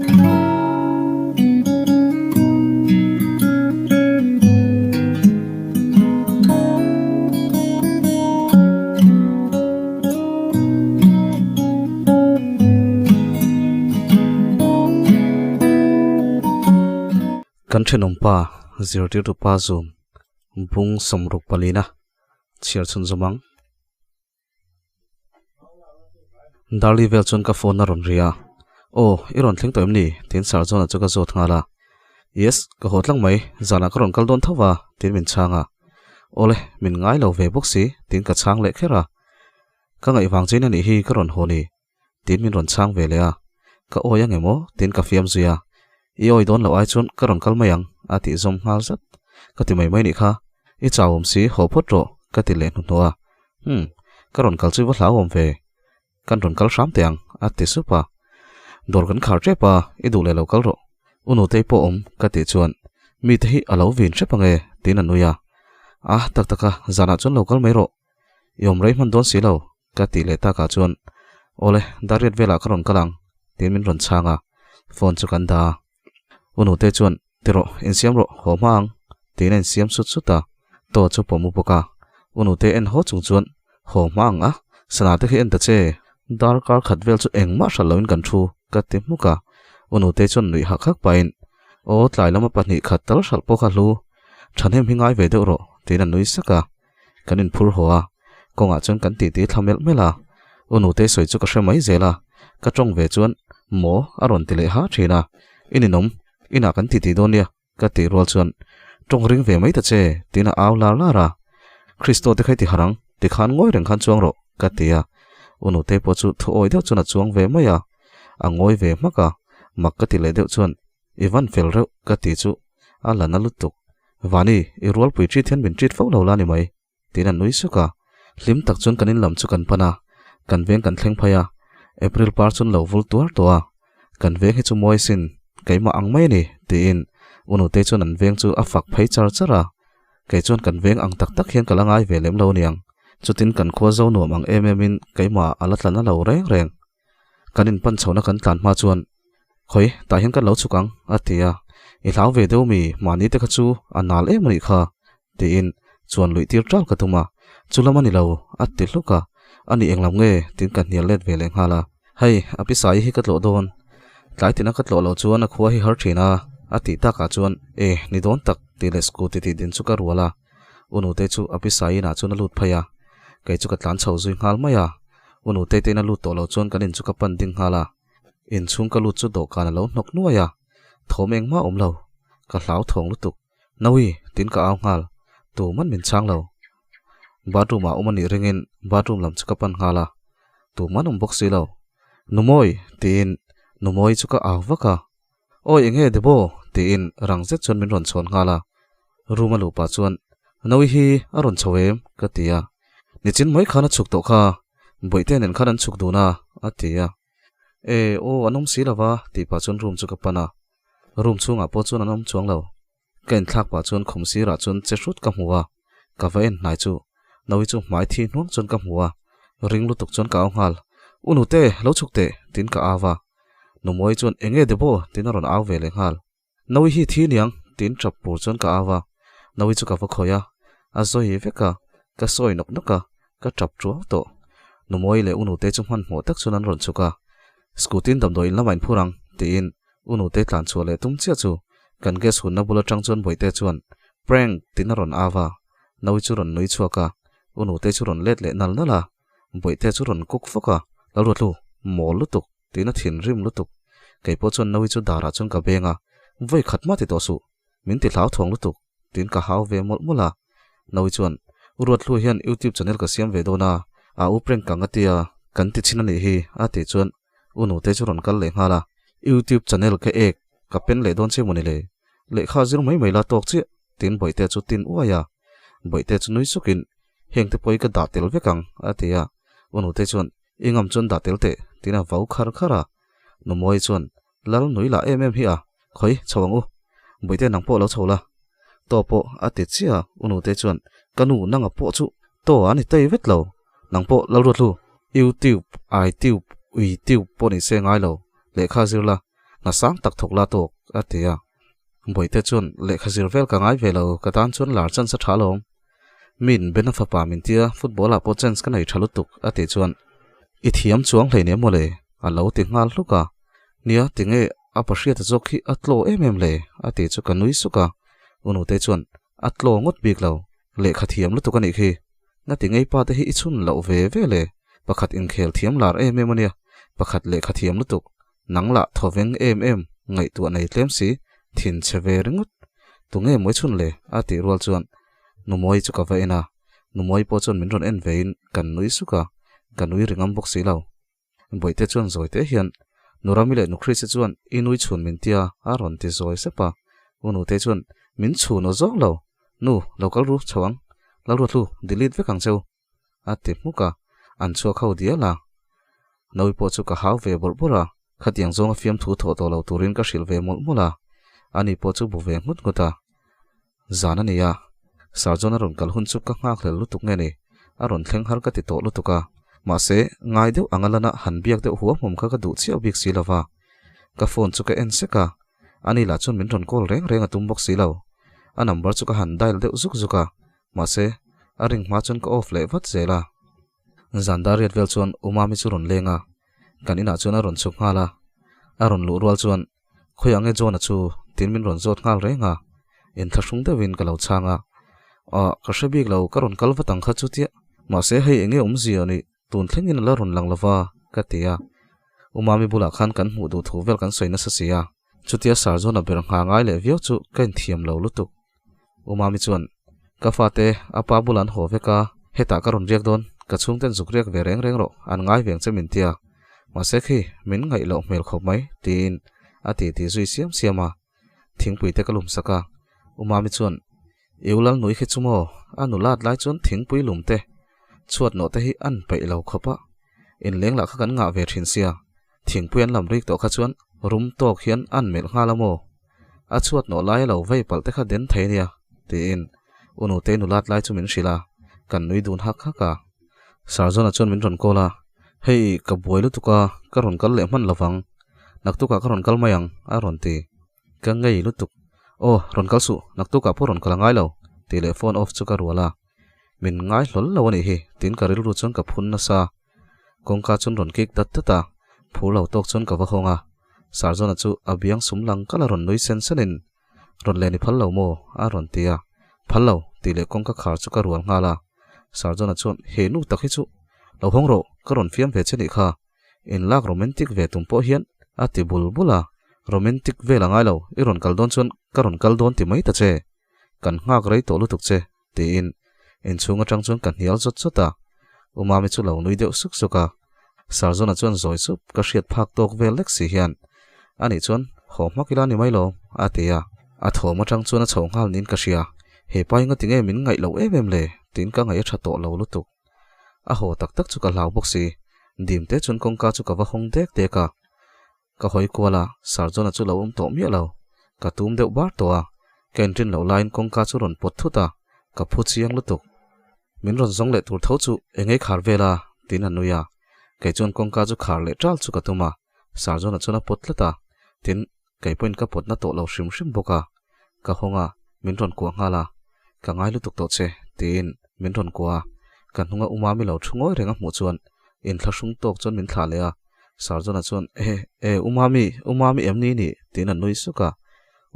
Kan thenawmpa zirtirtu pa zum bung sawmruk palina chhiar chhun zawm ang. Darli vel chuan ka phone a rawn ri a, Aw, i rawn thleng tawh em ni? tiin Sir John-a chu ka zawt nghal a. Yes, ka haw tlang mai, zanah ka rawn kal dawn tho va, tiin min chhang a. Awle, min ngai lo ve bawk si, tiin ka chhang leh kher a. Ka ngaih vang chein a nih hi ka rawn haw ni, tiin min rawn chhang ve leh a. Ka awi ang em aw? tiin ka fiam zui a. I awi dawn loh ai chuan ka rawn kal mai ang, a tih zawm nghal zat. Ka ti mai mai nih kha, i chau awm si, haw phawt rawh, ka ti leh hnuhnawh a. Umm, ka rawn kal chu i va hlauhawm ve. Kan rawn kal hram teh ang, a ti sup a. Dawr kan khar tep a, i duh leh lo kal rawh. U Nutei pawh awm, ka tih chuan, Mite hi a lo vin hrep ang e, tiin a nui a. A, tak tak a, zanah chuan lo kal mai rawh. I awm rei hman dawn si lo, ka tih leh takah chuan, Awle, Dariat velah ka rawn kal ang, tiin min rawn chhang a, phone chu kan dah a. U Nutei chuan, Ti rawh, insiam rawh, haw hma ang, tiin a insiam sut sut a, Taw chu pawm u bawk a. U Nutei en haw chung chuan, Haw hma ang a, sana te khi en ta che, darkar khat vel chu engmah hral loin kan thu, ka ti hmuk a. U Nutei chuan nuih hak hak pahin, Aw, tlai lama pahnih khat tal hralh pawh kha hlu, thahnem hi ngai ve deuh rawh, tiin a nui sak a. Kan inphur haw a, kawngah chuan kan titi thla melh melh a. U Nutei sawi chu ka hre mai zel a, ka tawng ve chuan maw a rawn ti leh ha thin a, I ninawm, inah kan titi dawn nia ka tih rual chuan tawng ring ve mai ta che tiin a au lar lar a. Christo te kha i ti harh ang, tikhan ngawi reng khan chuang rawh ka ti a. U Nutei pawh chu thu awi deuh chuan a chuang ve mai a, a ngawi ve hmak a, mak ka ti leh deuh chuan I van fel reuh ka ti chu a la na lutuk. Vani, i rualpui treat hian min treat fo lo la ni mai, tiin a nui suk a. Hlim tak chuan kan in lam chu kan pan a, kan veng kan thleng phei a. April par chuan lo vul tuar tawh a. Kan veng hi chu mawi sin, keimah ang mai a ni, tiin U Nutei chuan an veng chu a fak phei char char a. Kei chuan kan veng ang tak tak hian ka la ngai ve lem lo aniang. Chutin kan khua zo nuam ang em em in keimah a la tla na lo reng reng. Kan inpan chhohna kan tlan hma chuan, Khawi, tah hian kan lo chhuk ang, a ti a. I hlau ve deuh mi, mahni te kha chu a nal em a nih kha, tiin chuan luih tir ṭal ka tum a. Chu lam a ni lo, a ti hluk a. A nih englam nge? tiin ka hnial let ve leh nghal a. Hei, a pisai hi ka tlawh dawn. Tlai tina ka tlawh loh chuan a khua hi har ṭhin a, a tih takah chuan, E, ni dawn tak, tih leh scooty tih din chu ka rual a. U Nute chu a pisai inah chuan a lut phei a. Kei chu ka tlan chho zui nghal mai a. U Nutei te in a lut tawh loh chuan kan in chu ka pan ding nghal a. Inchhung ka lut chu dawhkan a lo hnawk nuai a. Thawm engmah awm lo. Ka hlau thawng lutuk. Nawi! tiin ka au nghal. Tuman min chhang lo. Bathroom ah awm a nih ringin bathroom lam chu ka pan nghal a. Tuman awm bawk si lo. Numawi! tiin Numawi chu ka au vak a. Awi enge Debo! tiin rang zet chuan min rawn chhawn nghal a. Room a luh pah chuan, Nawi hi a rawn chho em? ka ti a. Nichin mai khan a chhuk tawh kha, Bawihte nen khan an chhuk dun a, a ti a. E, aw an awm si lo va, tih pah chuan room chu ka pan a. Room chhungah pawh chuan an awm chuang lo. Ka inthlak pah chuan khum sirah chuan che hrut ka hmu a, ka va en hnai chu. Nawi chu hmai thi hnuang chuan ka hmu a, ring lutuk chuan ka au nghal. U nute, lo chhuk teh, tiin ka au a. Numawi chuan enge Debo, tiin a rawn au ve leh nghal. Nawi hi thi niang, tiin tap pur chuan ka au a. Nawi chu ka va khawi a, a zawi vek a, ka sawi nawk nawk a, ka tap tuau tawh. Numawi leh U Nute chu hmanhmawh tak chuan an rawn chhuk a. Scooty-in damdawi in lamah in phur ang, tiin U Nute tlan chhuah leh tum chiah chu kan gas hunna bul atang chuan Bawihte chuan, Prank! tiin a rawn au a. Nawi chu rawn nui chhuak a, U Nute chu rawn let leh nal nal a. Bawihte chu rawn kuk fawk a, Lalruatlu, mawl lutuk! Tiin a thinrim lutuk. Kei pawh chuan Nawi chu darah chuan ka beng a, Vawi khat mah ti tawh suh, min ti hlau thawng lutuk, tiin ka hau ve mawlh mawlh a. Nawi chuan, U Ruatlu hian YouTube channel ka siam ve dawn a, a u prank kang a tia, kan ti chhin a nih hi, a tih chuan U Nute chu rawn kal leh nghal a, YouTube channel ka ek, ka pen leh dawn che mawni le, lehkha zir mai mai la tawk chiah, tiin Bawihte chu tin uai a. Bawihte chu nui sukin, Heng te pawh hi ka dah tel vek ang, a ti a. U Nute chuan, I ngam chuan dah tel teh, tiin a vau khar khar a. Numawi chuan, Lal nui lah em em hi a, khawi, chho ang u. Bawihte nang pawh lo chho la. Taw pawh a ti chiah a, U Nute chuan, Ka nu, nanga pawh chu taw a ni tei vet lo. Nang pawh Lalruatlu, U tube, I tube, Ui tube pawh ni se ngai lo, lehkha zir la. Hna sang tak thawk la tawk, a ti a. Bawihte chuan, Lehkha zir vel ka ngai ve lo, ka tan chuan lar chance a tha alawm. Min Ben-a fapa min tia, football ah pawh chance ka nei tha lutuk, a tih chuan, I thiam chuang hleinem mawle, a lo ti nghal hluk a. Nia, tinge a pahriata zawk hi a tlaw em em le? a tih chu ka nui suk a. U Nutei chuan, A tlaw ngawt bik lo, lehkha thiam lutuk a nih khi. Na ti ngei pa te hi i chhun loh ve ve le, pakhat inkhel thiam lar em em a nia, pakhat lehkha thiam lutuk, nang lah thaw veng em em, ngaihtuah nei tlem si, thin chhe ve ringawt. Tunge mawi chhun le? a tih rual chuan Numawi chu ka va en a, Numawi pawh chuan min rawn en vein kan nui suk a, ka nui ri ngam bawk si lo. Bawihte chuan zawi teh hian, Nurami leh Nukhrise chuan i nui chhun min tia a rawn ti zawi sep a. U Nutei chuan, Min chhun aw zawng lo. Nu, lo kal ru chho ang. Lalruatlu, delete vek ang cheu. A ti hmuk a, an chhuak ho dial a. Nawi pawh chu ka hau ve bawrh bawrh a, khatiang zawnga fiamthu thawh tawh lo turin ka hrilh ve mawlh mawlh a. Ani pawh chu bu ve nghut nghut a. Zan a ni a, Sir John a rawn kal hun chu ka nghakhlel lutuk nge ni, a rawn thleng har ka ti tawh lutuk a, mahse, ngai deuh anga lana han biak deuh huamhawm kha ka duh chiah bik si lova. Ka phone chu ka en sek a, ani lah chuan min rawn call reng reng a tum bawk si lo. A number chu ka han dial deuh zuk zuk a, mahse, a ring hma chuan ka off leh vat zel a. Zan dar riat vel chuan U Mami chu rawn leng a, kan inah chuan a rawn chhuk nghal a, a rawn luh rual chuan Khawiah nge John-a chu? tiin min rawn zawt nghal reng a, inthlahrung deuhin ka lo chhang a. Ah, ka hre bik lo, ka rawn kal vat ang kha chu tia. Mahse hei enge awmzia ni, tun thlengin a la rawn lang lova, ka ti a. U Mami bulah khan kan hmuh duh thu vel kan sawi nasa si a, chutia Sir John-a ber ngha ngai leh viau chu ka inthiam lo lutuk. U Mami chuan, Ka fate, a pa bulah an haw vek a, hetah ka rawn riak dawn, ka chhungten zuk riak ve reng reng rawh, an ngai veng che min tia. Mahse khi, min ngaih loh hmel khawp mai, tiin a ti ti zui siam siam a. Thingpui te ka lum sak a. U Mami chuan, I u Lalnui khi chu maw, a nulat lai chuan thingpui lum te, chhuat nawh te hi an peih lo khawp a, inleng lah kha kan ngah ve thin sia, thingpui an lam rik tawh kha chuan rum tawk hian an melh nghal a maw? A chhuat nawh lai a lo vei palh te kha den thei nia, tiin U Nutei nulat lai chu min hrilh a, kan nui dun hak hak a. Sarzawna chuan min rawn call a, Hei, ka buai lutuk a, ka rawn kal leh hman lovang. Naktukah ka rawn kal mai ang, a rawn ti. Ka ngei lutuk. Aw, rawn kal suh, naktukah pawh rawn kal a ngai lo, tih leh phone off chu ka rual a. Min ngai hlawl lo a nih hi, tiin ka rilru chuan ka phun nasa. Kawngka chuan rawn kik dat dat a, phur lo tawk chuan ka va hawng a. Sarzawna chu a biang sum lang kal a rawn nui sen senin, Rawn len i phal lo maw? a rawn ti a. Phal lo, tih leh kawngka khar chu ka rual nghal a. Sarzawna chuan, He nu tak hi chu, lo hawng rawh, ka rawn fiam ve che nih kha. Inlak romantic ve tum pawh hian a ti bul bul a. Romantic vel a ngai lo, i rawn kal dawn chuan ka rawn kal dawn ti mai ta che. Kan nghak rei tawh lutuk che, tiin inchhung atang chuan ka hnial zawt zawt a. U Mami chu lo nui deuh suk suk a. Sarzawna chuan zawi sup ka hriat phak tawk vel lek si hian, Anih chuan haw hmak ila ni mai lo, a ti a. A thawm atang chuan a chho nghal niin ka hria. He pa hi ngati nge min ngaih loh em em le? tiin ka ngaih a tha tawh lo lutuk. A haw tak tak chu ka hlau bawk si. Dim te chuan kawngka chu ka va hawng dek dek a. Ka hawi kual a, Sarjona chu lo awm tawh miah lo. Ka tum deuh bar tawh a, ka inrin loh laiin kawngka chu rawn pawt thut a, ka phu chiang lutuk. Min rawn zawng leh tur tho chu engei khar vel a, tiin a nui a. Kei chuan kawngka chu khar leh ṭal chu ka tum a, Sarjona chuan a pawt tlat a, tin, kei pawhin ka pawtna tawh lo hrim hrim bawk a. Ka hawng a, min rawn kuah nghal a, Ka ngai lutuk tawh che, tiin min rawn kuah a. Ka hnunga u Mami lo thu ngawi reng a hmuh chuan inthlahrung tawk chuan min thlah leh a. Sarjona chuan, E, e, u Mami, u Mami em ni nih? tiin a nui suk a.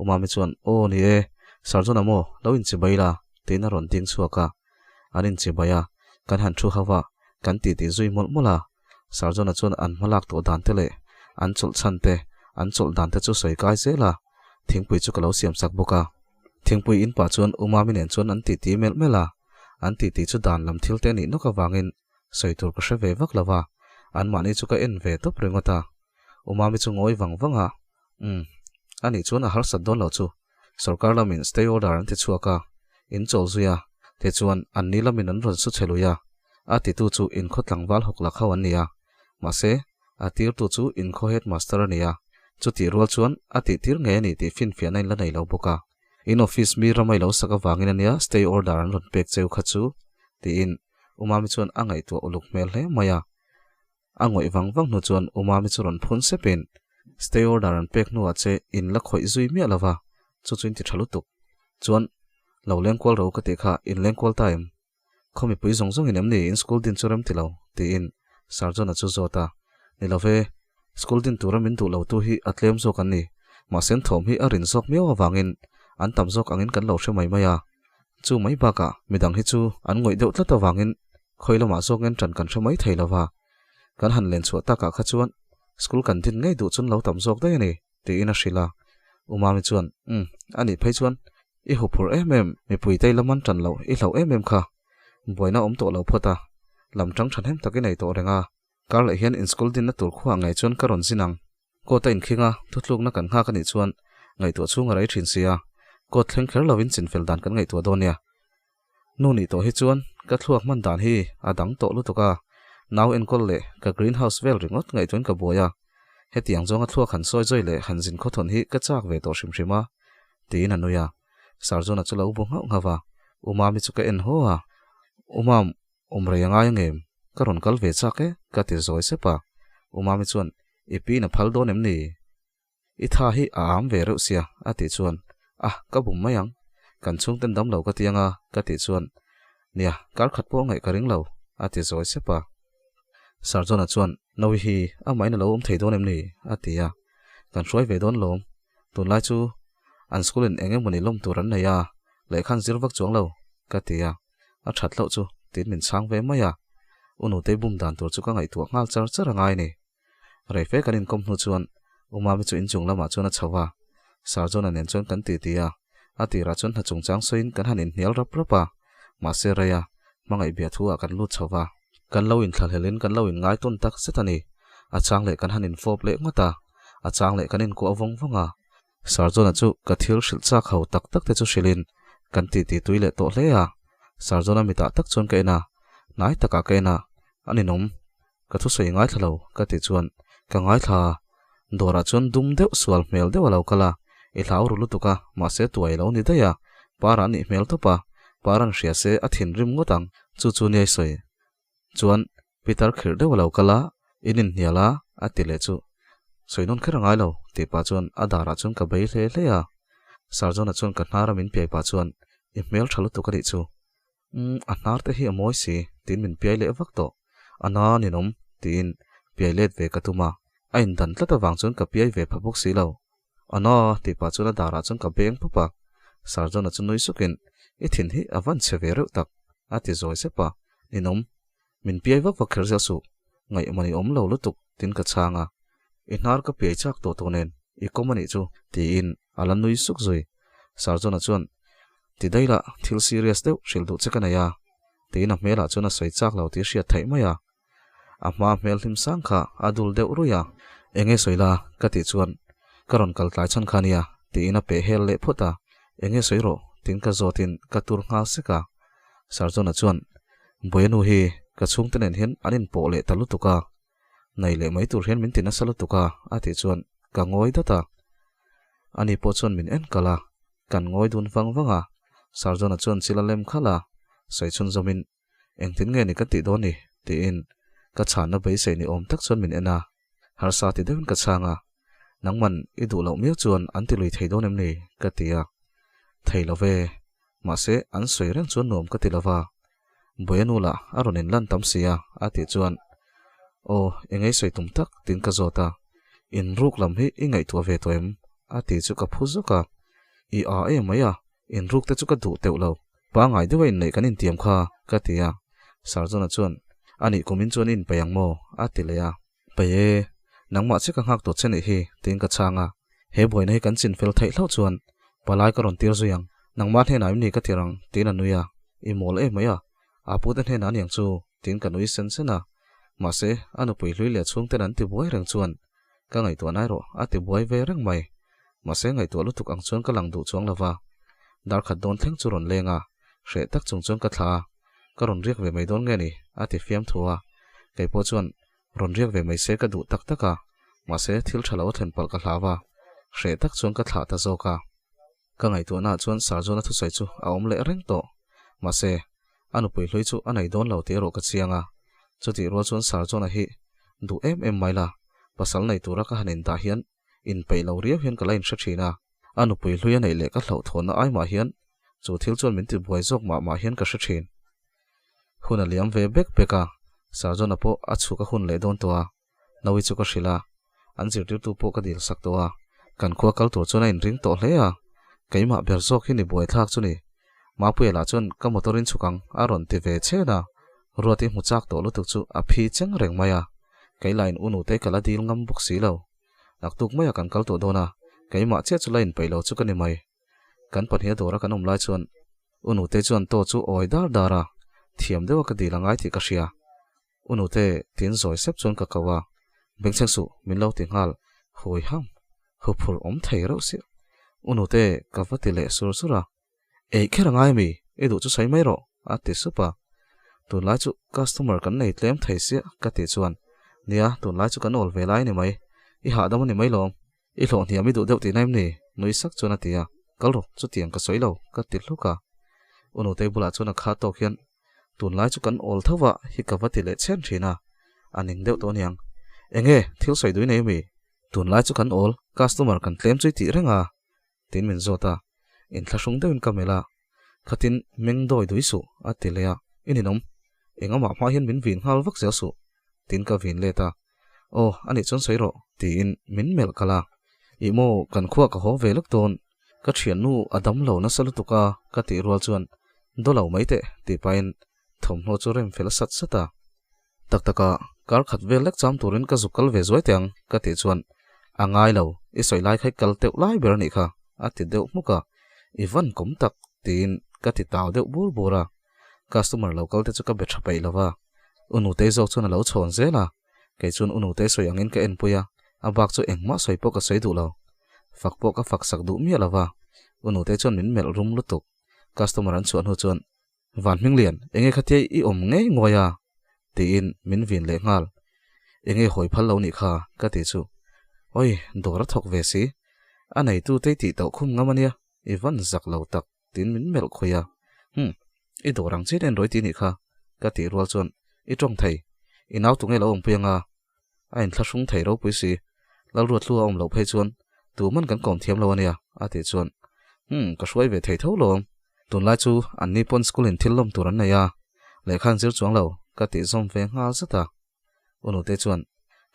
U Mami chuan, Aw, ni e, Sarjona maw, lo inchibai la, tiin a rawn ding chhuak a. An inchibai a, kan han thu hauh a, kan titi zui mawlh mawlh a. Sarjona chuan an hma lak tawh dan te leh an chawlh chhan te, an chawlh dan te chu sawi kai zel a, thingpui chu ka lo siam sak bawk a. Thingpui in pah chuan U Mami nen chuan an titi melh melh a, an titi chu dan lam thil te a nih nawk avangin sawi tur ka hre ve vak lo va, anmahni chu ka en ve tawp ringawt a. U Mami chu ngawi vang vang a, Umm, anih chuan a harsat dawn lo chu. Sorkar lamin stay order an ti chhuak a, in chawl zui a, tichuan anni lamin an rawn su che lui a, a titu chu inkhaw tlangval hawk lak ho an ni a, mahse, a tirtu chu inkhaw headmaster a ni a, chutih rual chuan a tihtir ngei a ni tih finfiahna in la nei lo bawk a. In office mi ramai lo sak avangin ania stay order an rawn pek cheu kha chu, tiin U Mami chuan a ngaihtuah uluk hmel hle mai a. A ngawih vang vang hnu chuan U Mami chu rawn phun sepin, Stay order an pek hnuah che in la khawih zui miah lova, chu chu in ti tha lutuk. Chuan, lo lengkual ro ka tih kha in lengkual ta em? Khaw mipui zawng zawngin em ni in school din chu rem ti lo? tiin Sir John-a chu zawt a. Ni lo ve, school din tura min duh lo tu hi a tlem zawk an ni. Mahse an thawm hi a rin zawk miau avangin an tam zawk angin kan lo hre mai mai a. Chu mai bakah midang hi chu an ngawih deuh tlat avangin khawi lamah zawk ngen ṭan kan hre mai thei lo va. Kan han len chhuah takah kha chuan school kan din ngei duh chun lo tam zawk daih a ni, tiin a hrilh a. U Mami chuan, Umm, a nih phei chuan i huphurh em em, mipui tei lam an ṭan loh i hlauh em em kha. Buaina awm tawh lo phawt a, lam ṭang ṭhahnem tak i nei tawh reng a. Kar leh hian in school dinna tur khuaah ngei chuan ka rawn zin ang. Court a inkhing a, thutlukna kan nghak a nih chuan ngaihtuah chhung a rei thin si a, court thleng kher lovin chinfel dan kan ngaihtuah dawn nia. Nu nih tawh hi chuan ka thluak hman dan hi a dang tawh lutuk a, nau enkawl leh ka green house vel ringawt ngaihtuahin ka buai a, hetiang zawnga thluak han sawi zawi leh han zin khawthawn hi ka chak ve tawh hrim hrim a, tiin a nui a. Sarjona chu lo bu nghauh nghauh a, U Mami chu ka en haw a, U Mam, Awm rei a ngai ang em? Ka rawn kal ve chak e, ka ti zawi sep a. U Mami chuan, I piin a phal dawn em ni? I tha hi a am ve reuh sia, a tih chuan, Ah, ka bum mai ang. Kan chhungten dam lo ka ti ang a, ka tih chuan, Nia, kar khat pawh a ngaih ka ring lo, a ti zawi sep a. Sir John-a chuan, Nawi hi amahin a lo awm thei dawn em ni? a ti a. Kan hruai ve dawn lawm. Tunlai chu an school-in eng emawni lawm tur an nei a, lehkha an zir vak chuang lo, ka ti a. A that loh chu tiin min chhang ve mai a, U Nutei bum dan tur chu ka ngaihtuah nghal char char a ngai ni. Rei fe kan inkawm hnu chuan U Mami chu inchung lamah chuan a chho a, Sir John-a nen chuan kan titi a, a tirah chuan hna chungchang sawiin kan han inhnial rap rap a, mahse reia hmangaih bia thu ah kan lut chho va. Kan lo inthlahlelin kan lo inngai tawn tak zet a ni. A chang leh kan han infawp leh ngawt a, a chang leh kan inkuah vawng vawng a, Sarjona chu ka thil hrilh chak ho tak tak te chu hrilhin kan titi tui leh tawh hle a. Sarjona mitah tak chuan ka en a, hnai takah ka en a, a ninawm. Ka thusawi ngaithla lo ka tih chuan ka ngaithla a, dawrah chuan dum deuh sual hmel deuh a lo kal a, i hlau ru lutuk a, mahse tuai lo ni daih a, para a nih hmel tawp a, para'n hria se a thinrim ngawt ang, chu chu nia i sawi. Chuan Peter khirh deuh a lo kal a, in inhnial a, a ti leh chu. Sawi nawn kher a ngai lo, tih pah chuan a darah chuan ka bei hle hle a. Sir John-a chuan ka hnara min piai pah chuan, I hmel tha lutuk a nih chu. Umm, a hnar te hi a mawi si, tiin min piai leh vak tawh. A na ninawm, tiin piai let ve ka tum a. A indan tlat avang chuan ka piai ve pha bawk si lo. A na, tih pah chuan a darah chuan ka beng pup a. Sir John-a chu nui sukin, I thin hi a van chhe ve reuh tak, a ti zawi sep a. Ninawm, min piai vak vak kher zel suh, ngaihmawh ni awm lo lutuk, tiin ka chhang a. I hnar ka piai chak tawh tawh nen, i kawm a nih chu, tiin a la nui suk zui. Sir John-a chuan, Ti daih lah, thil serious deuh hrilh duh che ka nei a, tiin a hmelah chuan a sawi chak lo tih hriat theih mai a. A hma hmel hlim sang kha a dul deuh ruih a. Enge sawi la? ka tih chuan, Ka rawn kal tlai chhan kha nia, tiin a peh hel leh phawt a. Enge sawi rawh? tiin ka zawtin ka tur nghal sek a. Sir John-a chuan, Buainu hi ka chhungte nen hian an inpawh leh ta lutuk a, nei leh mai tur hian min ti nasa lutuk a, a tih chuan ka ngawi dat a. Ani pawh chuan min en kalh a, kan ngawi dun vang vang a. Sir John-a chuan chil a lem khalh a, sawi chhunzawmin, Engtin nge ni ka tih dawn ni? tiin ka chhanna beisei ni awm tak chuan min en a. Harsa ti deuhin ka chhang a, Nangman i duh loh miau chuan an ti lui thei dawn em ni? ka ti a. Thei lo ve, mahse an sawi reng chuan nuam ka ti lo va. Buainu lah a rawn inlan tam si a, a tih chuan, Aw, eng ei sawi tum tak? tiin ka zawt a. Inruk lam hi i ngaihtuah ve tawh em? a ti chu ka phu zawk a. I a em mai a, inruk te chu ka duh teuh lo. Pangngai deuha inneih kan intiam kha, ka ti a. Sarjona chuan, A nih kumin chuan i inpeih ang maw? a ti leh a. Peih e, nangmah che ka nghak tawh che nih hi, tiin ka chhang a. He buaina hi kan chin fel theih hlauh chuan palai ka rawn tir zui ang. Nangmah hnenah em ni ka tir ang, tiin a nui a. I mawl em mai a, a pute hnenah a niang chu, tiin ka nui sen sen a. Mahse, a nupui hlui leh chhungten an ti buai reng chuan ka ngaihtuah nai rawh, a ti buai ve reng mai. Mahse, ngaihtuah lutuk ang chuan ka lang duh chuang lo va. Darkhat dawn thleng chu rawn leng a, hreh tak chung chuan ka thla a. Ka rawn riak ve mai dawn nge ni? a ti fiam thu a. Kei pawh chuan rawn riak ve mai se ka duh tak tak a, mahse thil tha lo a thlen palh ka hlau a, hreh tak chuan ka thlah ta zawk a. Ka ngaihtuahnaah chuan Sarjona thusawi chu a awm leh reng tawh. Mahse, a nupui hlui chu a nei dawn lo tih erawh ka chiang a. Chutih rual chuan Sarjona hi duh em em mai la, pasal nei tura ka han indah hian. Inpeih lo riau hian ka la inhre thin a, a nupui hlui a neih leh ka hlauhthawnna ai mah hian chu thil chuan min tibuai zawk mah mah hian ka hre thin. Hun a liam ve bek bek a, Sarjona pawh a chhuk a hun leh dawn tawh a, Naui chu ka hrilh a, an zirtirtu pawh ka dil sak tawh a, kan khua kal tur chuan a inring tawh hle a, keimah ber zawk hi ni buaithlak chu ni. Mapuia lah chuan ka motor in chhuk ang a rawn ti ve chen a, Ruati hmu chak tawh lutuk chu a phi cheng reng mai a, kei lah in u nutei ka la dil ngam bawk si lo. Naktuk maia kan kal tawh dawn a, keimah chiah chu la inpeih lo chu ka ni mai. Kan pahniha dawra kan awm lai chuan u nutei chuan taw chu awi dar dar a, thiam deuha ka dil a ngai tih ka hria. U nute tin zawi sep chuan ka ko a, Bengchheng suh min lo ti nghal hui ham, huphurh awm thei reuh si. U nute ka va ti leh sur sur a, Ei kher a ngai ami, i duh chu sawi mai rawh a ti sup a. Tunlai chu customer kan nei tlem thei sia ka tih chuan, Nia, tunlai chu kan awl ve lai a ni mai, i hahdam a ni mai lawm, i hlawh hniam i duh deuh tihna em ni? nui sak chuan a ti a, Kal rawh, chutiang ka sawi lo ka ti hluk a. U Nutei bulah chuan a kha tawk hian, Tunlai chu kan awl tho va hi ka va ti leh chhen thin a, a ning deuh tawh aniang. Enge, thil sawi duh i nei ami? Tunlai chu kan awl, customer kan tlem chu i tih reng a, tiin min zawt a, inthlahrung deuhin ka melh a, Khatin meng dawi dui suh, a ti leh a, I ninawm, engamah hma hian min vin nghal vak zel suh, tiin ka vin let a, Aw, anih chuan sawi rawh, tiin min melh kalh a, Ih maw, kan khuah ka haw ve lawk dawn, ka thiannu a dam lo nasa lutuk a, ka tih rual chuan, Daw lo mai teh, tih pahin thawmhnaw chu rem fel sat sat a. Tak taka, kar khat vel lek cham turin ka zuk kal ve zuai teh ang, ka tih chuan, A ngai lo, i sawi lai kha i kal teuh lai ber a nih kha, a ti deuh hmuk a, I van kawm tak, tiin ka ti tau deuh bur bur a. Customer lo kal te chu ka be tha peih lo va, U Nutei zawk chuan a lo chhawn zel a, kei chuan U Nutei sawi angin ka enpui a, a bak chu engmah sawi pawh ka sawi duh lo. Fak pawh ka fak sak duh miah lo va, U Nutei chuan min melh rum lutuk. Customer an chhuah hnu chuan, Van Hminglian, enge khatia i awm ngei nguai a? tiin min vin leh nghal. Enge hawi phal lo nih kha ka ti chu. Oi, dawr a thawk ve si. A neitu te i tih tauh khum ngam ania, i van zak lo tak tiin min melh khawi a. Hum, i dawr ang chian enrawi ti nih kha ka tih rual chuan i tawng thei. I nau tunge lo awmpui anga? A inthlahrung thei ropui si. Lalruatlu a awm loh phei chuan tuman kan kawm thiam lo ania a tih chuan Umm ka hruai ve thei tho lawm. Tunlai chu anni pawn school in thil lawm tur an nei a, lehkha an zir chuang lo ka tih zawm ve nghal zat a. U Nute chuan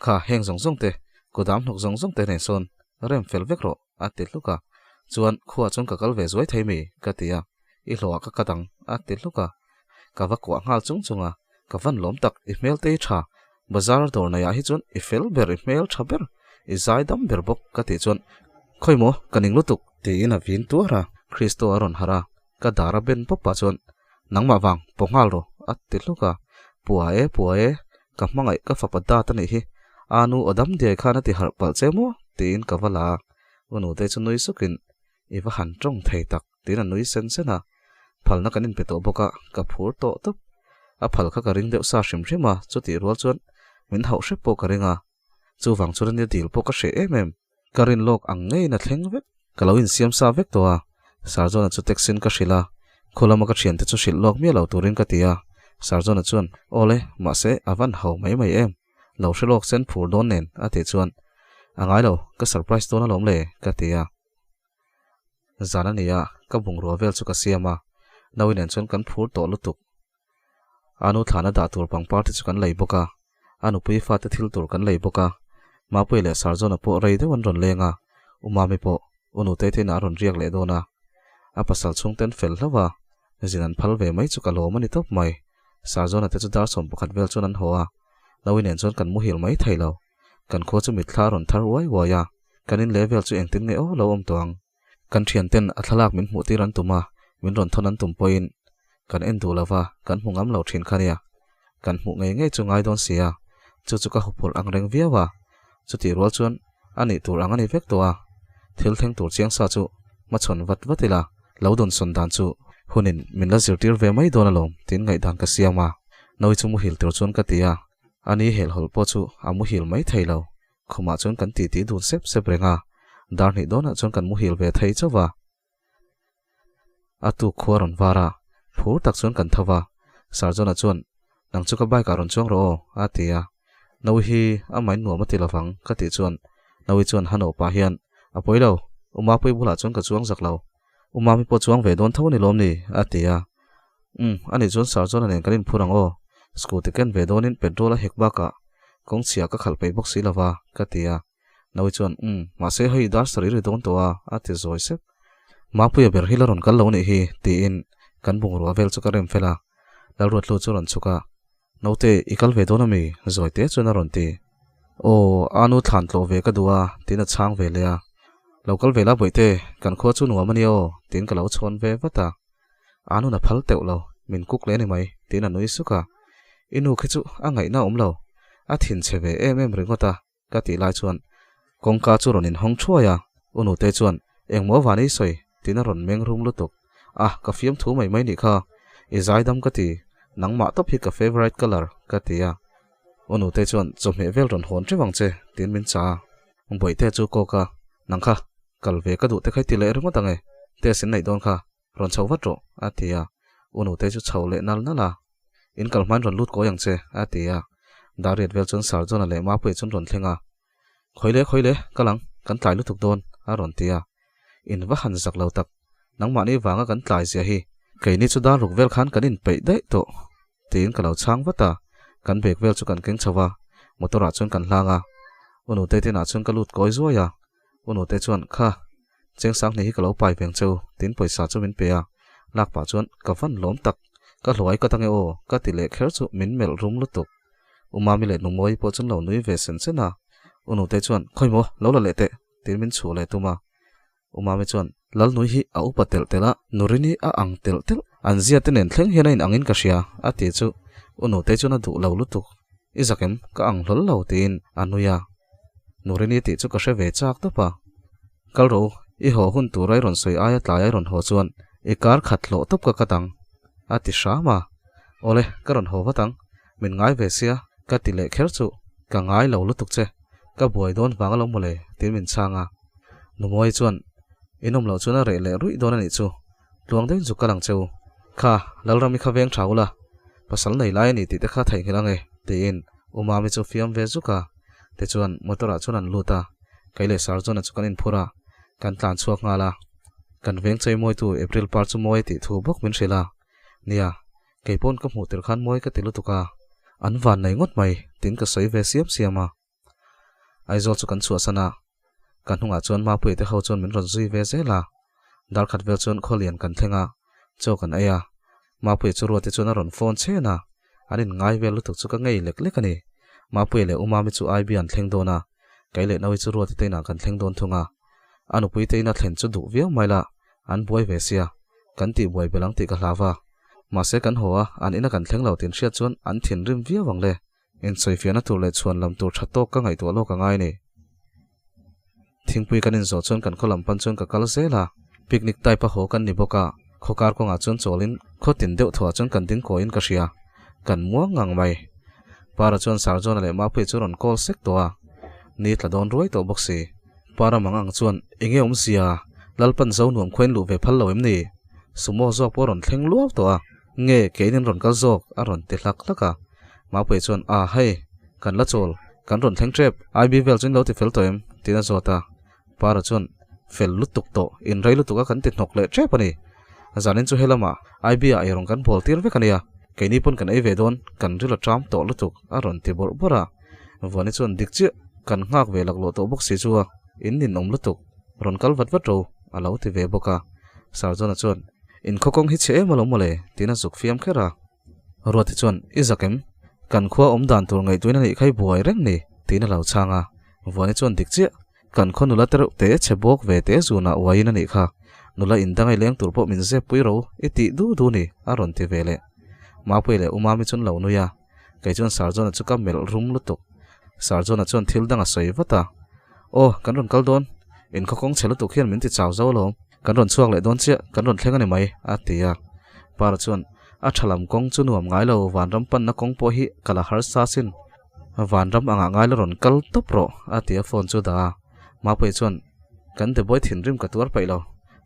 Kha heng zawng zawng te, kudam hnawk zawng zawng te nen sawn rem fel vek rawh a ti hluk a. Chuan khuaah chuan ka kal ve zuai thei mi ka ti a, i hlawhah ka kat ang a ti hluk a. Ka va kuah nghal chung chung a, ka van lawm tak i hmel te i tha, bazar dawr naiah hi chuan i fel ber i hmel tha ber, i zai dam ber bawk ka tih chuan khawi maw ka ning lutuk tiin a vin tuar a, Christo a rawn harh a, ka dar a ben pawp pah chuan nangmah vang paw nghal rawh a ti hluk a, pua e pua e ka hmangaih ka fapa dat a nih hi, a nu aw dam diai khan a ti harh palh che maw tiin ka va la a, u nute chu nui sukin i va han tawng thei tak tiin a nui sen sen a, phalna kan inpe tawh bawk a, ka phur tawh tawp. A phal kha ka ring deuh sa hrim hrim a, chutih rual chuan min hauh hrep pawh ka ring a, chuvang chuan ania dil pawh ka hreh em em. Ka rin lawk ang ngeiin a thleng vek. Ka lo insiam sa vek tawh a, Sarjona chu taxi-in ka hrilh a, khaw lama ka thiante chu hrilh lawk miah lo turin ka ti a, Sarjona chuan, Awle, mahse, a van ho mai mai em. Lo hre lawk sen phur dawn nen, a tih chuan, A ngai lo, ka surprise dawn alawm le, ka ti a. Zan a ni a, ka bungrua vel chu ka siam a, Naui nen chuan kan phur tawh lutuk. A nu thlana dah tur pangpar te chu kan lei bawk a, a nupui fate thil tur kan lei bawk a, Mapuia leh Sarzawna pawh rei deuh an rawn leng a, U Mami pawh U Nutei te inah a rawn riak leh dawn a, a pasal chhungten fel hlauh a, zin an phal ve mai chu ka lawm a ni tawp mai. Sarzawna te chu dar 11 vel chuan an haw a, Naui nen chuan kan muhil mai thei lo. Kan khua chu mitthla a rawn thar uai uai a, kan in leh vel chu engtin nge aw lo awm tawh ang. Kan thianten a thlalak min hmuh tir an tum a, min rawn thawn an tum pawhin kan en duh lova, kan hmu ngam lo thin kha nia. Kan hmuh ngei ngei chu ngai dawn si a, chu chu ka huphurh ang reng viau a. Chutih rual chuan a nih tur ang a ni vek tawh a, thil thleng tur chiang sa chu hmachhawn vat vat ila, lo dawnsawn dan chu hunin min la zirtir ve mai dawn alawm tiin ngaihdan ka siam a. Nawi chu muhil tur chuan ka ti a, ani helhawlh pawh chu a muhil mai thei lo. Khumah chuan kan titi dun sep sep reng a, dar hnih dawnah chuan kan muhil ve thei chauh va. A tuk khua rawn var a, phur tak chuan kan tho va. Sarjona chuan, Nang chu ka bike ah rawn chuang rawh aw, a ti a. No hi a main nuam a ti lovang, ka tih chuan, Naui chuan Hano pah hian, A pawi lo, U Mapui bulah chuan ka chuang zak lo. U Mami pawh chuang ve dawn tho a ni lawm ni? a ti a. Umm, ani chuan Sir John-a nen kan inphur ang aw. Scooty ken ve dawnin petrol a hek bakah kawng chhia ka khalh peih bawk si lova, ka ti a. Naui chuan, Umm, mahse hei dar sarih ri dawn tawh a, a ti zawi sep. Mapuia ber hi la rawn kal lo nih hi, tiin kan bungrua vel chu ka rem fel a. Lalruatlu chu rawn chhuk a, Naute, i kal ve dawn ami? Zawi te chuan a rawn ti. Aw, a nu thlan tlawh ve ka duh a, tiin a chhang ve leh a. Lo kal ve la Bawihte, kan khua chu nuam a nia aw, tiin ka lo chhawn ve vat a. A nun a phal teuh lo, min kuk leh a ni mai, tiin a nui suk a. I nu khi chu a ngaihna a awm lo, a thinchhe ve em em ringawt a, ka tih lai chuan kawngka chu rawn inhawng thuai a, U Nute chuan, Engmaw van ei sawi? tiin a rawn meng rum lutuk. A, ka fiamthu mai mai nih kha, i zaidam ka ti, nangmah tawp hi ka favourite colour, ka ti a. U Nute chuan, Chawhmeh vel rawn hawn teuh ang che, tiin min chah a. Bawihte chu kawk a, Nang kha, kal ve ka duh te kha i ti leh ringawt ang e, test in neih dawn kha, rawn chho vat rawh, a ti a. U Nute chu chho leh nal nal a, In kal hmain rawn lut kawi ang che, a ti a. Dariat vel chuan Sir John-a leh Mapuia chuan rawn thleng a. Khawi le, khawi le, kal ang, kan tlai lutuk dawn, a rawn ti a. In va han zak lo tak, nangmahni vanga kan tlai zia hi. Keini chu dar ruk vel khan kan inpeih daih tawh, tiin ka lo chhang vat a. Kan bag vel chu kan keng chho va, motor-ah chuan kan hlang a. U Nute tinah chuan ka lut kawi zuai a. U Nute chuan, Kha, Cheng Sanghni hi ka lo pai veng cheu, tiin pawisa chu min pe a. Lak pah chuan, Ka van lawm tak, ka hluai ka tange aw, ka ti leh kher chu min melh rum lutuk. U Mami leh Numawi pawh chuan lo nui ve sen sen a. U Nute chuan, Khawi maw, lo la leh teh, tiin min chhuh leh tum a. U Mami chuan, Lalnui hi a upa telh telh a, Nurini a ang telh telh, an zia te nen thleng hian a inangin ka hria, a ti chu U Nute chuan a duh lo lutuk. I zakem, ka ang hlawl lo, tiin a nui a. Nurini tih chu ka hre ve chak tawp a. Kal rawh u, i haw hun tur ai rawn sawi aia tlai ai rawn haw chuan i kar khat hlawh tawp ka kat ang, a ti hram a. Awle, ka rawn haw vat ang, min ngai ve sia, ka ti leh kher chu, ka ngai lo lutuk che, ka buai dawn vang alawm mawle, tiin min chhang a. Numawi chuan, In awm loh chuan a reh leh ruih dawn a nih chu, tluang deuhin zuk kal ang che u. Kha, Lalrami kha veng tha ula, pasal nei lai a ni tih te kha theihnghilh ang e, tiin U Mami chu fiam ve zuk a. Tichuan, motor ah chuan an lut a, kei leh Sir John-a chu kan inphur a, kan tlan chhuak nghal a. Kan veng cheimawitu April par chu mawi tih thu bawk min hrilh a. Nia, kei pawn ka hmuh tir khan mawi ka ti lutuk a, an van nei ngawt mai, tiin ka sawi ve siam siam a. Aizawl chu kan chhuahsan a, ka hnungah chuan Mapuia te ho chuan min rawn zui ve zel a. Darkhat vel chuan Khawlian kan thleng a, chaw kan ei a. Mapuia chu Ruati chuan a rawn phone chhen a, an inngai vel lutuk chu ka ngei lek lek a ni. Mapuia leh Umami chu IB an thleng dawn a, kei leh Naui chu Ruati te inah kan thleng dawn thung a. A nupui te ina thlen chu duh viau mai la, an buai ve sia, kan tih buai bel ang tih ka hlau va. Mahse kan haw a, an ina kan thleng lo tih an hriat chuan an thinrim viau ang le. Insawifiahna tur leh chhuan lam tur tha tawk ka ngaihtuah lawk a ngai ni. Thingpui kan inzawh chuan kan khaw lam pan chuan ka kal zel a, picnic type a haw kan ni bawk a, khaw kar kawngah chuan chawlin khaw tin deuh thuah chuan kan ding kawiin ka hria. Kan muang ngang mai. Para chuan Sarjona leh Mapuia chu rawn call sek tawh a, ni tla dawn ruai tawh bawk si. Para mang ang chuan, Enge awmzia? Lalpan zo nuam khuain luh ve phal lo em ni? Sumo zawk pawh rawn thleng luau tawh a. Nge kein in rawn kal zawk? a rawn ti hlak hlak a. Mapuia chuan, A, hei, kan la chawl, kan rawn thleng tep, IB vel chu in lo ti fel tawh em? tiin a zawt a. Para chuan, Fel lutuk tawh, in rei lutuk a kan ti hnawk leh tep a ni. Zanin chu helamah IB ah eirawng kan bawl tir vek a nia, keini pawn kan ei ve dawn, kan ril a ṭam tawh lutuk, a rawn ti bawrh bawrh a. Vuani chuan, Dik chiah, kan nghak ve laklawh tawh bawk si chu a, in ninawm lutuk, rawn kal vat vat ro, a lo ti ve bawk a. Sarjona chuan, In khaw kawng hi chhe em alawm mawle, tiin a zuk fiam kher a. Ruati chuan, I zak em? Kan khua awm dan tur ngaihtuin a nih kha i buai reng ni, tiin a lo chhang a. Vuani chuan dik chiah, Kan khaw nula te reuh te chhe bawk ve te zunah uaiin a nih kha. Nula indangai leng tur pawh min zep pui ro, i tih du du ni, a rawn ti ve leh. Mapuia leh Umami chuan lo nui a. Kei chuan Sarjona chu ka melh rum lutuk. Sarjona chuan thil dang a sawi vat a. Aw, kan rawn kal dawn. In khaw kawng chhe lutuk hian min ti chau zo alawm. Kan rawn chhuak leh dawn chiah, kan rawn thleng a ni mai, a ti a. Para chuan, A tha lam kawng chu nuam ngai lo, vanram panna kawng pawh hi ka la harsa sin. Vanram angah ngai la rawn kal tawp rawh, a ti a phone chu dah a. Mapuii chuan, Kan Deboy thinrim ka tuar paih lo.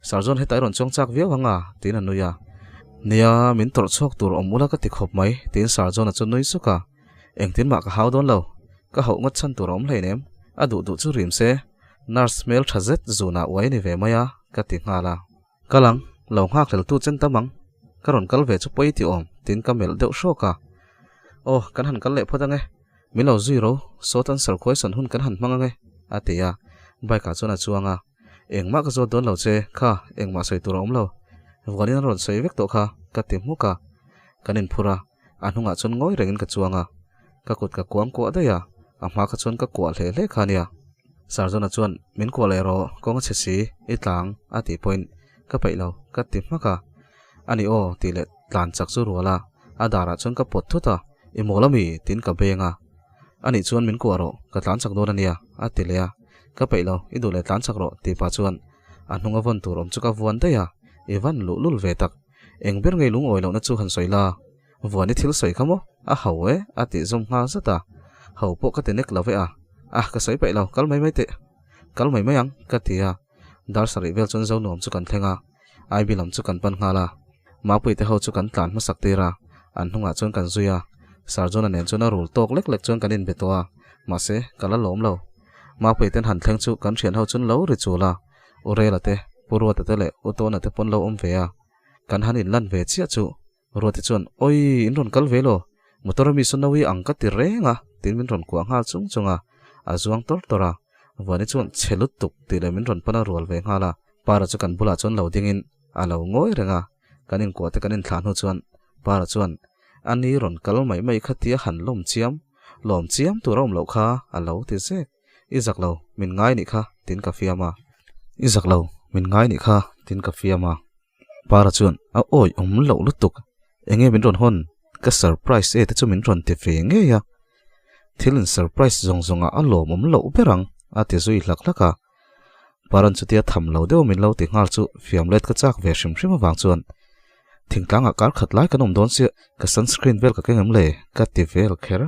Sarzawn hetah i rawn chuang chak viau ang a, tiin a nui a. Nia, min tawrh chhuak tur awm ula ka ti khawp mai, tiin Sarzawn-a chu nui suk a. Engtin mah ka hau dawn lo, ka hauh ngawt chhan tur a awm hleinem, a duh duh chu rim se. Nurse hmel tha zet zunah uai ni ve mai a, ka ti nghal a. Kal ang, lo nghakhlel tu chen tam ang. Ka rawn kal ve chu pawi ti awm, tiin ka melh deuh hrawk a. Aw, kan han kal leh phawt ang e. Min lo zui ro, sawt an sarkhuai sawn hun kan han hmang ang e, a ti a. Bike ah chuan a chuang a. Engmah ka zawt dawn lo che, kha, engmah sawi tur a awm lo. Vuanin a rawn sawi vek tawh kha, ka ti hmuk a. Kan inphur a, a hnungah chuan ngawi rengin ka chuang a. Ka kut ka kuang kuah daih a, a hma kha chuan ka kuah hle hle kha nia. Sarzawna chuan, Min kuah leh rawh, kawng a chhe si, i tlang, a tih pawhin, Ka peih lo, ka ti hmak a. A ni aw, tih leh tlan chak chu rual a, a darah chuan ka pawt thut a, I mawl ami? tiin ka beng a. A nih chuan min kuah rawh, ka tlan chak dawn a nia, a ti leh a. Ka peih lo, i duh leh tlan chak rawh, tih pah chuan a hnung a vawn tur awm chu ka vuan daih a, i van luh lul ve tak. Eng ber ngei lungawi lohna chu han sawi la, Vuani thil sawi kha maw? A ho e, a tih zawm nghal zat a. Ho pawh ka ti nek lo ve a. Ah, ka sawi paih lo, kal mai mai teh. Kal mai mai ang, ka ti a. Dar sarih vel chuan Zonuam chu kan thleng a. Ivy lam chu kan pan nghal a. Mapui te ho chu kan tlan hmasak tir a. An hnungah chuan kan zui a. Sarjona nen chuan a rul tawk lek lek chuan kan inbe tawh a. Mahse, ka la lawm lo. Mapui ten han thleng chu kan thian ho chuan lo ri chul a. U Rela te, Pu Ruata te leh U Tawna te pawn lo awm ve a. Kan han inlan ve chiah chu Ruati chuan, Awii, in rawn kal ve law? Motor a mi saw nawi ang ka ti reng a, tiin min rawn kuah nghal chung chung a, a zuang tawr tawr a. Vuani chuan, Chhe lutuk, tih leh min rawn pan a rual ve nghal a. Para chu kan bulah chuan lo dingin a lo ngawi reng a, kan inkuah te kan inthlah hnu chuan Para chuan, A ni rawn kal mai mai kha tia han lawm chiam, lawm chiam tur a awm loh kha, a lo ti zek. I zak lo, min ngai nih kha, tiin ka fiam a. I zak lo, min ngai nih kha, tiin ka fiam a. Para chuan a awi awm loh lutuk, enge min rawn hawn, ka surprise e te chu min rawn ti ve ngei a, thil in surprise zawng zawng ah a lawm awm loh ber ang a ti zui hlak hlak a. Paran chutia tham lo deuh min lo ti nghal chu fiam let ka chak ve hrim hrim avang chuan thingtlang ah kar khat lai kan awm dawn sia ka sunscreen vel ka keng em le ka ti vel kher.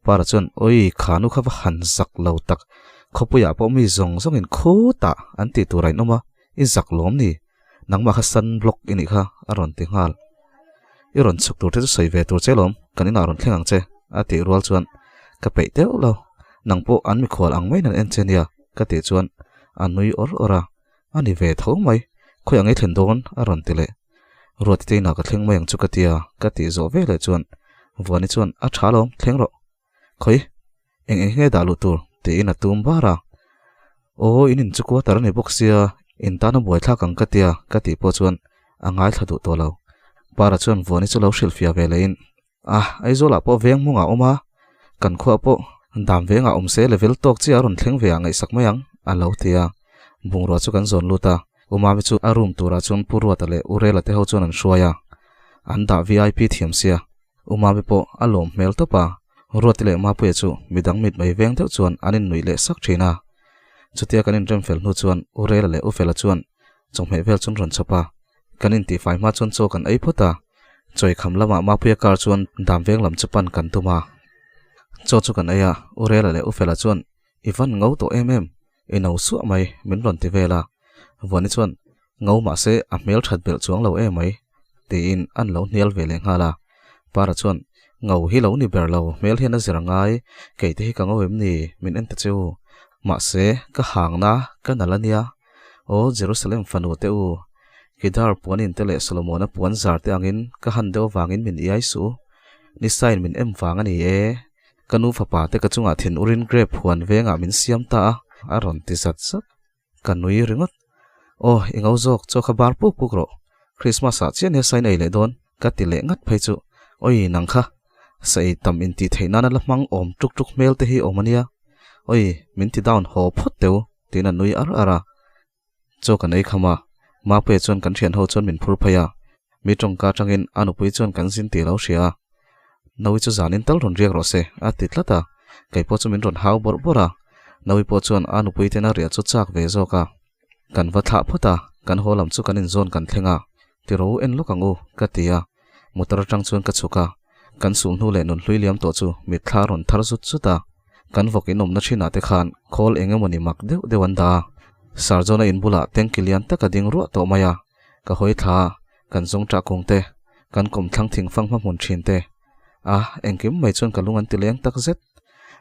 Para chuan awi khanu kha va han zak lo tak, khawpuiah pawh mi zawng zawngin khutah an tih tur a inawm a, i zak lawm ni, nangmah kha sunblock i nih kha a rawn ti nghal. I rawn chhuk tur te chu sawi ve tur che lawm, kan inah rawn thleng ang che a tih rual chuan ka peih deuh lo, nang pawh an mikhual ang maiin an en che nia ka tih chuan a nui awr awr a, a ni ve tho mai, khawi ang ei thlen dawn a rawn ti leh. Ruati te inah ka thleng mai ang chu ka ti a, ka tih zawh ve leh chuan Vuani chuan a tha alawm, thleng rawh. Khawi, eng eng nge dah luh tur? tiin a tum bar a. Aw, in in chu quarter a ni bawk sia, in tan a buaithlak ang ka ti a, ka tih pawh chuan a ngaithla duh tawh lo. Para chuan Vuani chu lo hrilhfiah ve lehin, Ah, Aizawlah pawh veng hmungah a awm a, kan khuaah pawh dam vengah awm se level tawk chiah a rawn thleng ve ah ngaihsak mai ang, a lo ti a. Bungrua chu kan zawn lut a, U Mami chu a room turah chuan Pu Ruata leh U Rela te ho chuan an hruai a, an dah vip thiam sia. U Mami pawh a lawm hmel tawp a, Ruati leh Mapuia chu midang mit mai veng deuh chuan an innuih leh sak thin a. Chutia kan inrem fel hnu chuan U Rela leh U Fela chuan chawhmeh vel chu an rawn chhawp a, kan intihfai hma chuan chaw kan ei phawt a. Chawikham lamah Mapuia car chuan dam veng lam chu pan kan tum a. Chaw chu kan ei a, U Rela leh U Fela chuan i van ngo tawh em em, i no suah mai min rawn ti vel a. Vuani chuan ngo mahse a hmel that belh chuang lo em mai tiin an lo hnial ve leh nghal a. Para chuan ngo hi lo ni ber lo, hmel hian a zir a ngai, kei te hi ka ngo em ni min en ta che u. Mahse ka hangna ka nal a nia, Aw Jerusalem fanu te u, Kedar puanin te leh Solomona puan zar te angin ka han deuh avangin min iai suh u. Ni sain min em vang a ni e. Ka nu fapa te ka chungah thin urin grape huan vengah min siam ta a, a rawn ti zat zat. Ka nui ringawt. Aw, i ngo zawk, chaw kha bar puk puk rawh. Christmas ah chiah nia sain ei leh dawn, ka ti leh ngat phei chu. Oi, nang kha. Sa ei tam intih theih nana la hmang awm tuk tuk hmel te hi awm a nia. Oi, min ti down haw phawt teu. Tiin a nui ar ar a. Chaw kan ei kham a, Mapuia chuan kan thian ho chuan min phur phei a. Mi tawngka atangin a nupui chuan kan zin tih a lo hria a. Naui chu zanin tal rawn riak rawh se, a ti tlat a. Kei pawh chu min rawn hau bawrh bawrh a. Naui pawh chuan a nupui tena riah chu chak ve zawk a. Kan va thlah phawt a, kan haw lam chu kan inzawn kan thleng a. Tiro en lawk ang u, ka ti a. Motor atang chuan ka chhuk a, kan sulhnu leh nunhlui liam tawh chu mitthla a rawn thar zut zut a. Kan vawk inawmna thinah te khan khawl eng emawni mak deuh deuh an dah a. Sarjona in bulah tanky lian tak a ding ruah tawh mai a, ka hawi thla a, kan zawng ṭah kung te, kan kawmthlang thingfang hma hmun thin te. A, engkim mai chuan ka lung an ti leng tak zet.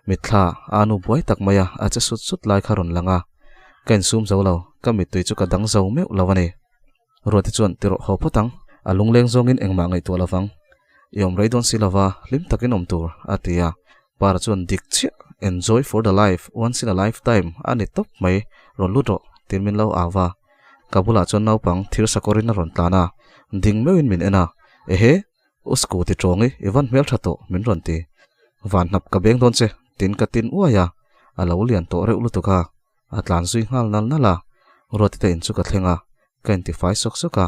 Mitthla a nu buai tak mai a, a che sut sut lai kha rawn lang a. Ka insum zo lo, ka mittui chu ka dang zo meuh lo a ni. Ruati chuan ti rawh haw phawt ang, a lungleng zawngin engmah ngaihtuah lo vang. I awm rei dawn si lova, hlim takin awm tur, a ti a. Para chuan dik chiah, enjoy for the life, once in a lifetime a ni tawp mai, rawn lut rawh, tiin min lo au va. Ka bulah chuan naupang thir sakawrin a rawn tlan a, ding meuhin min en a, Ehe, U scooty tawng i, i van hmel tha tawh, min rawn ti. Van hnap ka beng dawn che, tiin ka tin uai a, a lo lian tawh reuh lutuk a. A tlan zui nghal nal nal a, Ruati te in chu ka thleng a, ka intifai sawk sawk a.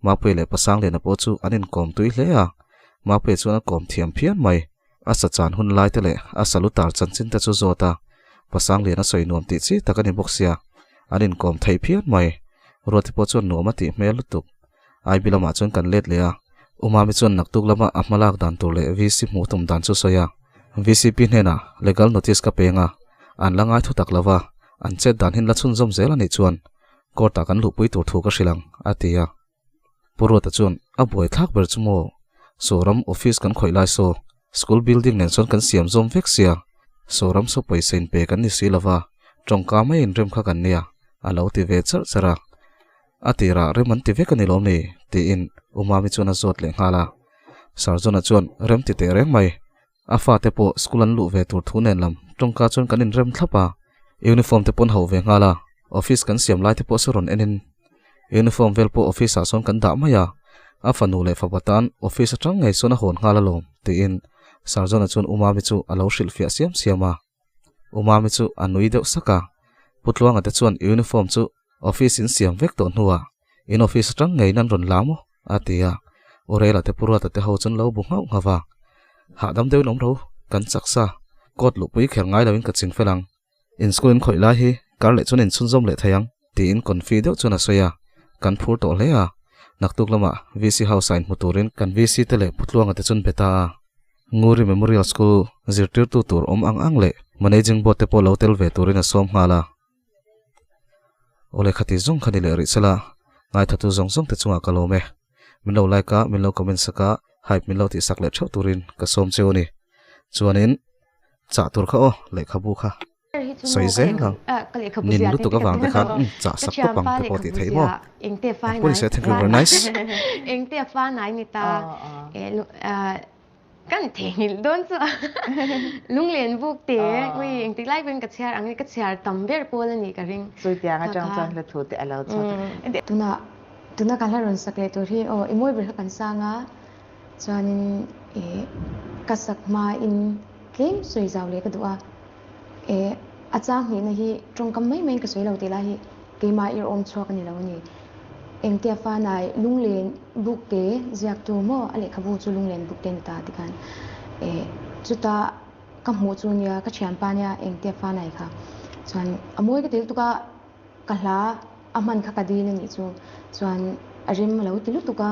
Mapuia leh Pasangliana pawh chu an inkawm tui hle a, Mapuia chuan a kawm thiam phian mai. A sa chan hun lai te leh a salu tar chanchin te chu zawt a, Pasangliana sawi nuam tih chi tak a ni bawk sia, an inkawm thei phian mai. Ruati pawh chuan nuam a tih hmel lutuk. IB lamah chuan kan let leh a, U Mami chuan naktuk lama a hmalak dan tur leh VC hmuh tum dan chu sawi a. VCP hnenah legal notice ka peng a, an la ngai thu tak lo va, an chet dan hin la chhunzawm zel a nih chuan court ah kan luhpui tur thu ka hrilh ang, a ti a. Pu Ruata chuan a buai thlak ber chu maw, Sawram office kan khawih lai saw, school building nen chuan kan siam zawm vek sia, Sawram saw pawisa inpe kan ni si lo va, tawngka mai inrem kha kan nia, a lo ti ve charh charh a. A tirah rem an ti vek a ni lawm ni? tiin U Mami chuan a zawt leh nghal a. Sarjona chuan rem ti teh reng mai. A fate pawh school an luh ve tur thu nen lam tawngka chuan kan inrem thlap a. Uniform te pawh an hauh ve nghal a, office kan siam lai te pawh saw rawn enin uniform vel pawh office ah sawn kan dah mai a. A fanu leh fapa tan office atang ngei sawn a hawn nghal alawm tiin Sarjona chuan U Mami chu a lo hrilhfiah siam siam a. U Mami chu a nui deuh sak a, Pu Tluanga te chuan uniform chu office in siam vek tawh hnuah in office atang ngeiin an rawn la maw? a ti a, U Rela te Pu Ruata te ho chuan lo bu nghauh nghauh a, Hahdam deuhin awm ro, kan chak sa, court luhpui kher ngai loin ka ching fel ang, in school in khawih lai hi kar leh chuan in chhunzawm leh thei ang, tiin confi deuh chuan a sawi a, kan phur tawh hle a, naktuk lamah VC house ah inhmu turin kan VC te leh Pu Tluanga te chuan be ta a. Nguri Memorial School zirtirtu tur awm ang ang leh Managing Board te pawh lo tel ve turin a sawm nghal a. Awle khati zawng kha ni leh rih sela, ngaithatu zawng zawng te chungah ka lawm e. Min lo like a, min lo comment sak a, hype min lo tih sak leh theuh turin ka sawm cheu a ni. Chuanin chah tur kha aw, lehkhabu kha. Sawi zel ang. Nin lutuk avang te khan chah sak tawp ang te pawh tih theih maw? Engpawh ni se thank you very nice. Engte fa nai ni ta kan theihnghilh dawn chu lunglen buk te ui engtik lai pawhin ka chhiar ang ka chhiar tam ber pawl a nih ka ring. Chutiang atang chuan hla thu te a lo chhuak. Tuna tuna ka hla rawn sak leh tur hi aw i mawi ber kha kan sang a chuanin ka sak hmain tlem sawi zau leh ka duh a. E, a chang hnihna hi tawngkam mai maiin ka sawi lo tih lai hi keimah ir awm chhuak a ni lo a ni. Engtia fanai lunglen buk te ziaktu maw a lehkhabu chu lunglen buk te a ni ta tikhan e, chuta ka hmuh chu nia ka thianpa nia engtia fanai kha chuan a mawi ka ti lutuk a, ka hla a hman kha ka dil a nih chu chuan a rem a lo ti lutuk a,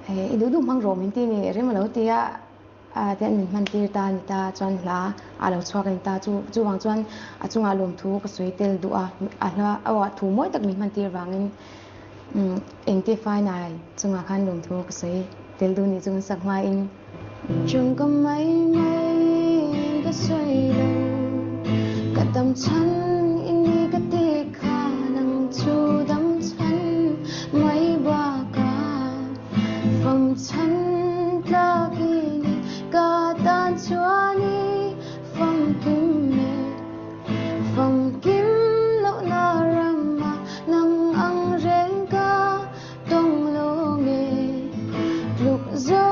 e i duh duh hmang rawh min ti a ni rem a lo ti a. A te an min hman tir ta a ni ta chuan hla a lo chhuak a ni ta chu chuvang chuan a chungah lawmthu ka sawi tel duh a a hla aw thu mawi tak min hman tir vangin umm engte fainai chungah khan lawmthu ka sawi tel duh nih chu kan sak hmain. Chung ka mai mai ka sawi lo ka dam chhan i ni ka ti kha nang chu dam chhan mai bakah Fam chhan tlak i ni ka tan chuan i fam kim e Fam kim lohna rama nang ang reng ka tawng lo nge Tluk zo.